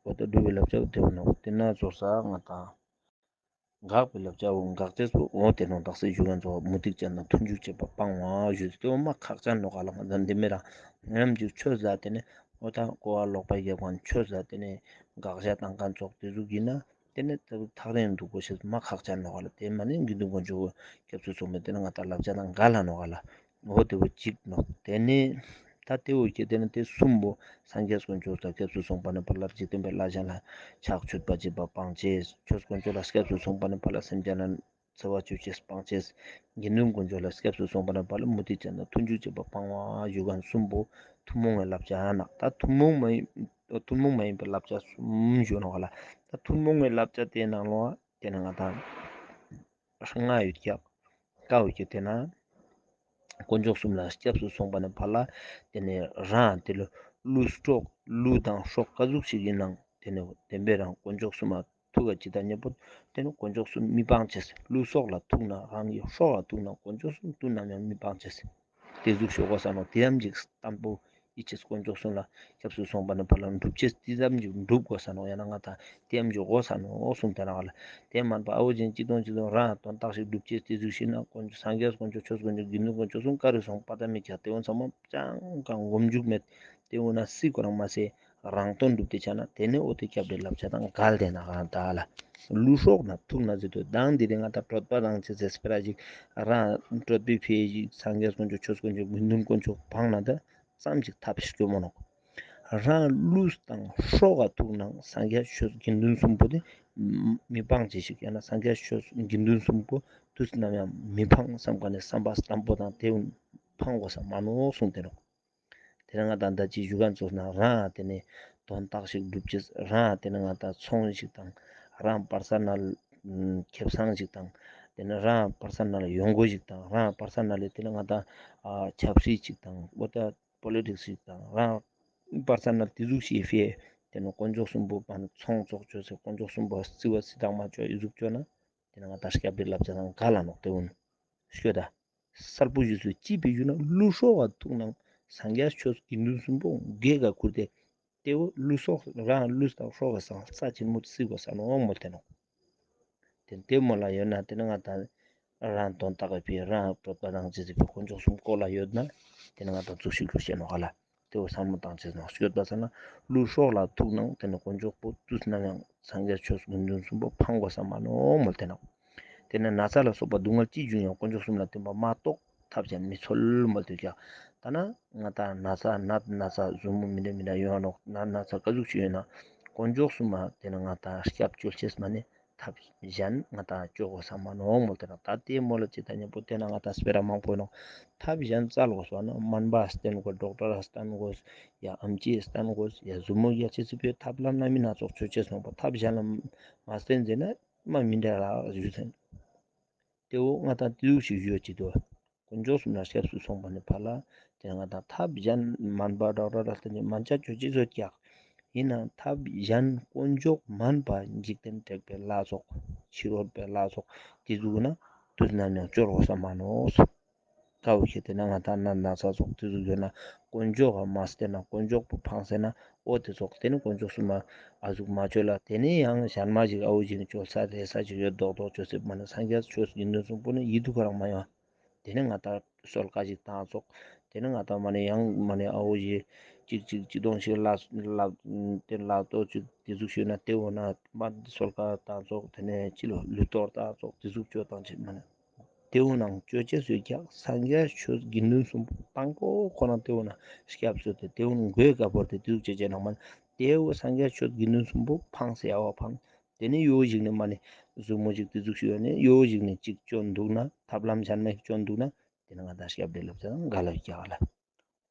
འོ་ད་སྒྲུབ་པའི་བསླབ་བྱའོ་དེ་བོ་ནོ་དེ་ན་ཚོགས་ས་ང་དང་། དགག་པའི་བསླབ་བྱའོ། དགག་བྱའི་ཚུལ་འོ་དེ་ནོ་དག་སེ་ཞུ་མཁན་ཚོ་མུ་སྟེགས་ཅན་དང་མཐུན་འཇུག་བྱེད་པ་སྤང་བ་ཞུས་ཏེ་འོ་མ་ཁག་ཅན་ནོ་ག་ལ། ང་ཚོ་འདི་མི་རང་ཉམས་ཀྱི་ཆོས་ཟ་དེ་ནི་འོ་ད་ཀོ་བ་ལོག་པ་རྒྱབ་མཁན་ཆོས་ཟ་དེ་ནི་དགག་བྱ་བཏང་མཁན་ཚོགས་དེ་ཟུག་ཡིན་ན་དེ་ནི་ད་ཐག་རིང་འདུག་གོ་ཤེས་མ་ཁག་ཅན་ནོ་ག་ལ། དེ་མ་ནི་དགེ་འདུན་དཀོན་མཆོག་སྐྱབས་སུ་སོང་བས་དེ་ནི་ང་ད་བསླབ་བྱ་དང་འགལ་ལ་ནོ་ག་ལ། འོ་དེ་བོ་གཅིག་ནོ། དེ་ནི་ད་དེ་བོ་ཁྱེད་དེ་ནི་དེ་གསུམ་པོ་སངས་རྒྱས་དཀོན་མཆོག་ལ་སྐྱབས་སུ་སོང་པ་ནི་ཕ་ལ་འཇིག་རྟེན་པའི་བླ་གཞན་ལ་ཕྱག་མཆོད་པ་བྱེད་པ་སྤང་ཅེས། ཆོས་དཀོན་མཆོག་ལ་སྐྱབས་སུ་སོང་པ་ནི་ཕ་ལ་སེམས་ཅན་ལ་འཚེ་བ་སྤྱོད་ཅེས་སྤང་ཅེས། དགེ་འདུན་དཀོན་མཆོག་ལ་སྐྱབས་སུ་སོང་པ་ནི་ཕ་ལ་མུ་སྟེགས་ཅན་དང་མཐུན་འཇུག་བྱེད་པ་སྤང་བ་ཞུ་མཁན་གསུམ་པོ་ཐུན་མོང་བའི་བསླབ་བྱ་ནག། ད་ཐུན་མོང་མ་ཡིན་ཐུན་མོང་མ་ཡིན་པའི་བསླབ་བྱ་གསུམ་ཞུ་ནོ་ག་ལ། ད་ཐུན་མོང་བའི་བསླབ་བྱ་དེའི་ནང་ལོགས་དེ་ནི་ང་དང་ལྔ་ཡོད་ཀྱག། ཀ་བོ་ཁྱེད་དེ་ན་དཀོན་མཆོག་གསུམ་ལ་སྐྱབས་སུ་སོང་པ་ནི་ཕ་ལ་དེ་ནི་རང་དེ་ལ་ཀླུ་སྲོག་ཀླུ་དང་སྲོག་ཀ་ཟུག་ཞིག་ཡིན་ནང་དེ་ནི་བདེན་པའི་རང་དཀོན་མཆོག་གསུམ་ལ་ ཐུག་ག་ཅི་ད་ཉེ་པོ་དེ་ནི་དཀོན་མཆོག་གསུམ་མི་ཕང་ཅེས། ལུས་སྲོག་ལ་ཐུག་ན་རང་གི་སྲོག་ལ་ཐུག་ན་དཀོན་མཆོག་གསུམ་དུས་ནམ་ཡང་མི་ཕང་ཅེས། དེ་ཟུག་ཤོད་དགོས་ས་ནོག། དེ་ཡམ་ཅིག་བརྟན་པོ་ཡིད་ཆེས་དཀོན་མཆོག་གསུམ་ལ་སྐྱབས་སུ་སོང་པ་ནི་ཕར་ལ་འགྲུབ་ཅེས་དེ་ཙམ་ཅིག་འགྲུབ་དགོས་ས་ནོག། ཡང་ན་ང་ད་དེ་ཡམ་ཅིག་དགོས་ས་ནོག་གསུངས་ཏེ་ནོག་ལ། དེ་མན་པ་ཨའོ་ཅན་ཅི་དང་ཅི་དང་རང་དོན་དག་ཞིག་སྒྲུབ་ཅེས་དེ་ཟུག་ཤིག་ན་དཀོན་མཆོག་སངས་རྒྱས་དཀོན་མཆོག་ཆོས་དཀོན་མཆོག་དགེ་འདུན་དཀོན་མཆོག་གསུམ་ག་རུ་སོང་པ་ད་མི་ཁྱག་དེ་འོན་ཚང་མ་ཅང་གང་མགོ་མཇུག་མེད་དེ་འོ་ན་སྲིད་ཁོ་རང་མ་ཟད་རང་དོན་སྒྲུབ་སྟེ་ཆ་ན་དེ་ནས་འོ་དེ་སྐྱབས་འགྲོའི་བསླབ་བྱ་དང་འགལ་ཏེ་ན་གང་ད་ལ། ལུས་སྲོག་ན་ཐུག་ན་ཟེར་དུས་དང་འདི་རིང་ང་ད་གྲོད་པ་དང་ཅི་ཟེར་སྤེ་ར་ཅིག་རང་གྲོད་པའི་ཕིའ་ཅིག་སངས་རྒྱས་དཀོན་མཆོག་ཆོས་དཀོན་མཆོག་དགེ་འདུན་དཀོན་མཆོག་ཕང་ན་ད་ཙམ་ཅིག་ཐབས་ཤིག་སྐྱོ་མོ་ནོག། རང་ལུས་དང་སྲོག་ག་ཐུག་ན་སངས་རྒྱས་ཆོས་དགེ་འདུན་གསུམ་པོ་དེ་མི་ཕང་ཅེས་ཤིག། ཡང་ན་སངས་རྒྱས་ཆོས་དགེ་འདུན་གསུམ་པོ་དུས་ནམ་ཡང་མི་ཕང་བསམ་མཁན་ནི་བསམ་པ་བརྟན་པོ་དང་དེ་ཕང་དགོས་ས་མ་ནོག་གསུངས་ཏེ་ནོག། དེ་ནས་ང་དང་ད་ཅི་ཞུ་མཁན་ཚོ་ན་རང་དེ་ནས་དོན་དག་ཞིག་སྒྲུབ་ཅེས། རང་དེ་ནས་ང་དང་ཚོང་ཞིག་དང་རང་པར་ས་ན་ཁེ་བཟང་ཞིག་དང་དེ་ནས་རང་པར་ས་ན་ཡོང་སྒོ་ཞིག་དང་རང་པར་ས་ན་དེ་ནས་ང་དང་ཆབ་སྲིད་ཞིག་དང་འོ་ད་པོ་ལི་ཊིག་སི་ཞིག་དང་རང་པར་ས་ན་དེ་ཟུག་ཞིག་ཕིའ་དེ་ནས་དཀོན་མཆོག་གསུམ་པོ་པ་ཚོང་ཙོགས་ཅོས་སེ་དཀོན་མཆོག་གསུམ་པོ་རྩི་བ་རྩི་དང་མ་ཅོ་ཨི་ཟུག་ཅོ་ན་དེ་ནས་ང་དང་སྐྱབས་འགྲོའི་བསླབ་བྱ་དང་འགལ་ལ་ནོག། དེ་འོ་ན་ཤོད་ད། གསལ་པོ་ཞུས་སུ་ཅི་ཕིའ་ཞུ་ན་ལུས་སྲོག་ག་ཐུག་ན་སངས་རྒྱས་ཆོས་དགེ་འདུན་གསུམ་པོ་གེ་ག་ཁུར་ཏེ་དེ་བོ་ལུས་སྲོག་རང་ལུས་དང་སྲོག་ག་སང་རྩ་ཆེན་མོ་སྲིད་དགོས་ས་ནོག་མོལ་ཏེ་ནོག། དེ་དེ་མོལ་ལ་ཡོད་ན་དེ་ནས་ང་དང་རང་དོན་དག་གི་ཕིའ་རང་གྲོད་པ་དང་ཅི་ཟེར་ཕིའ་དཀོན་མཆོག་གསུམ་བཀོལ་ལ་ཡོད་ན་དེ་ནས་ང་དང་ཚུགས་ཤིག་ལུས་ཤེས་ནོག་ག་ལ། དེ་བོ་བསམ་བློ་བཏང་ཅེས་ནོག། ཤོད་པ་ས་ན་ལུས་སྲོག་ལ་ཐུག་ན་དེ་ནས་དཀོན་མཆོག་པོ་དུས་ནམ་ཡང་སངས་རྒྱས་ཆོས་དགེ་འདུན་གསུམ་པོ་ཕང་དགོས་ས་མ་ནོག་མོལ་ཏེ་ནོག། དེ་ནས་ན་ཚ་ལ་སོགས་པ་སྡུག་བསྔལ་ཅི་བྱུང་ཡང་དཀོན་མཆོག་གསུམ་ལ་བརྟེན་པ་མ་གཏོགས་ཐབས་གཞན་མི་འཚོལ་མོལ་ཏེ་ཀྱག། ད་ན་ང་དང་ན་ཚ་ན་ན་ཚ་ཟུར་མོ་མི་འདྲ་མི་འདྲ་ཡོང་ནོག། ན་ན་ཚ་ག་ཟུག་ཅིག་ཡོད་ན་དཀོན་མཆོག་གསུམ་མ་དེ་ནས་ང་དང་སྐྱབས་བཅོལ་ཅེས་མ་ནི་ཐབས་གཞན་ང་དང་ཅོ་དགོས་ས་མ་ནོག་མོལ་ཏེ་ནོག། ད་དེ་མོལ་ལ་ཅི་ད་ཉམ་པོ་དེ་ན་ང་དང་སྤེ་ར་མང་པོ་ཡོད་ནོག། ཐབས་གཞན་བཙལ་དགོས་ས་ན་སྨན་པ་བསྟེན་དགོས། ཌོག་ཊར་བསྟེན་དགོས། ཡ་ཨམ་ཆི་བསྟེན་དགོས། ཡ་ཟུར་མོ་རྒྱག་ཅེས་སི་ཕིའ་ཐབས་ལམ་སྣ་མིན་སྣ་ཚོགས་ཅོ་ཅེས་སོང་པ་ཐབས་གཞན་ལ་མ་བསྟེན་ཟེར་ན་མ་མི་འདྲ་ར་ཞུ་ཚན། དེ་བོ་ང་དང་དེ་ཟུག་ཞིག་ཡོད་ཅི་དོ། དཀོན་མཆོག་གསུམ་ལ་སྐྱབས་སུ་སོང་པ་ནི་ཕར་ལ་དེ་ང་དང་ཐབས་གཞན་སྨན་པ་ཌོག་ཊར་ལ་བསྟེན་ནས་སྨན་ཆ་ཅོ་ཅེས་ཡོད་ཀྱག། ཡིན་ནའང་ཐབས་གཞན་དཀོན་མཆོག་སྨན་པ་འཇིག་རྟེན་དྲེགས་པའི་ལྷ་ཚོགས་ཕྱི་རོལ་པའི་ལྷ་ཚོགས་དེ་ཟུག་ན་དུས་ནམ་ཡང་ཅོ་དགོས་ས་མ་ནོག། ཀ་བོ་ཁྱེར་ཏེ་ན་ང་དང་ན་ན་ཚ་ཚོགས་དེ་ཟུག་ཡོད་ན་དཀོན་མཆོག་ག་མ་བསྟེན་ན་དཀོན་མཆོག་པོ་ཕངས་སེ་ན་འོ་དེ་ཚོགས་དེ་ནི་དཀོན་མཆོག་གསུམ་མ་ཨ་ཟུག་མ་ཅོ་ལ་དེ་ནི་ཡང་གཞན་མ་ཞིག་ཨའོ་ཞིག་ཅོ་ས་རེ་ས་ཞིག་ཡོད་མདོག་མདོག་ཅོ་སེ་མ་ནི་སངས་རྒྱས་ཆོས་དགེ་འདུན་གསུམ་པོ་ནི་ཡིད་དུ་ཁོ་རང་མ་ཡོང་། དེ་ནས་ང་དང་གསོལ་ཁ་ཞིག་བཏང་ཙོགས། དེ་ནས་ང་དང་མ་ནས་ཡང་མ་ནས་ཨའོ་ཞིག་ཅིག་ཅིག་ཅིག་དོང་ཞིག་ལ་ལ་དེ་ལ་ཏོ་ཅིག་དེ་ཟུག་ཞུས་ན་དེ་འོ་ན་མ་གསོལ་ཁ་བཏང་ཙོགས། དེ་ནས་ཅི་ལོ་ལུས་གཏོར་བཏང་ཙོགས་དེ་ཟུག་ཅོ་བཏང་ཅེས་མ་ནས་དེ་འོ་ན་ཅོ་ཅེས་སུ་ཀྱག་སངས་རྒྱས་ཆོས་དགེ་འདུན་གསུམ་པོ་དང་པོ་ཁོ་རང་དེ་འོ་ན་སྐྱབས་སུ་དེ་དེ་འོ་ན་མགོའི་ཀ་བོར་ཏེ་དེ་ཟུག་ཅོ་ཅེས་ནང་མ་ནས་དེ་འོ་སངས་རྒྱས་ཆོས་དགེ་འདུན་གསུམ་པོ་ཕངས་སེ་ཡ་བ་ཕངས། དེ་ནས་ཡོ་ཞིག་ནས་མ་ནས་ཟུར་མོ་ཞིག་དེ་ཟུག་ཞུ་ཡོད་ནས་ཡོ་ཞིག་ནས་ཅིག་ཅོ་འདུག་ན་ཐབས་ལམ་གཞན་མ་ཞིག་ཅོ་འདུག་ན་དེ་ནས་ང་དང་སྐྱབས་འགྲོའི་བསླབ་བྱ་དང་འགལ་ལ་ཀྱག་ལ།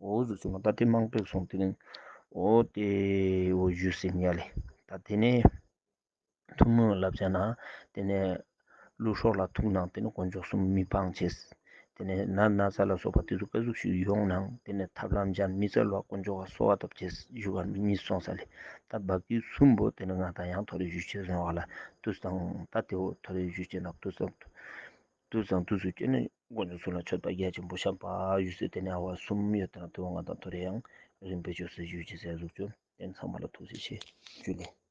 འོ་ཟུག་ཅིག་ང་དང་དེ་མང་པོ་སོང་དེ་རིང་འོ་དེ་འོ་ཞུས་ཟིན་ཡ་ལེ། ད་དེ་ནས་ཐུན་མོང་བསླབ་བྱ་ན་དེ་ནས་ལུས་སྲོག་ལ་ཐུག་ནའང་དེ་ནས་དཀོན་མཆོག་གསུམ་མི་ཕངས་ཅེས། དེ་ནས་ན་ན་ཚ་ལ་སོགས་པ་དེ་ཚོ་ག་ཟུག་ཞིག་ཡོང་ནའང་དེ་ནས་ཐབས་ལམ་གཞན་མི་བཙལ་བ་དཀོན་མཆོག་ག་གསོལ་བ་བཏབ་ཅེས་ཞུ་ག་མི་གཉིས་སོང་ས་ལེ། ད་བ་ཀི་གསུམ་པོ་དེ་ནས་ང་དང་ཡང་ཐོ་རེ་ཞུ་ཅེས་ཡོང་བ་ལ་དུས་དང་ད་དེ་བོ་ཐོ་རེ་ཞུ་ཅེས་ན་དུས་དང་དུས་དང་དུས་སུ་སྐྱེ་ནས་དཀོན་མཆོག་གསུམ་ལ་མཆོད་པ་རྒྱ་ཆེན་པོ་བཤམས་པ་ཞུས་སེ་དེ་ནས་ཨ་བ་གསུམ་ཡོད་དེ་ན་དེ་བོ་ང་དང་ཐོ་རེ་ཡང་རིམ་པས་ཅོས་སེ་ཞུ་ཅེས་ཟེར་ཟུག་ཅོ་དེ་ཚང་མ་ལ་ཐུགས་རྗེ་ཆེ་ཞུ་ལེ།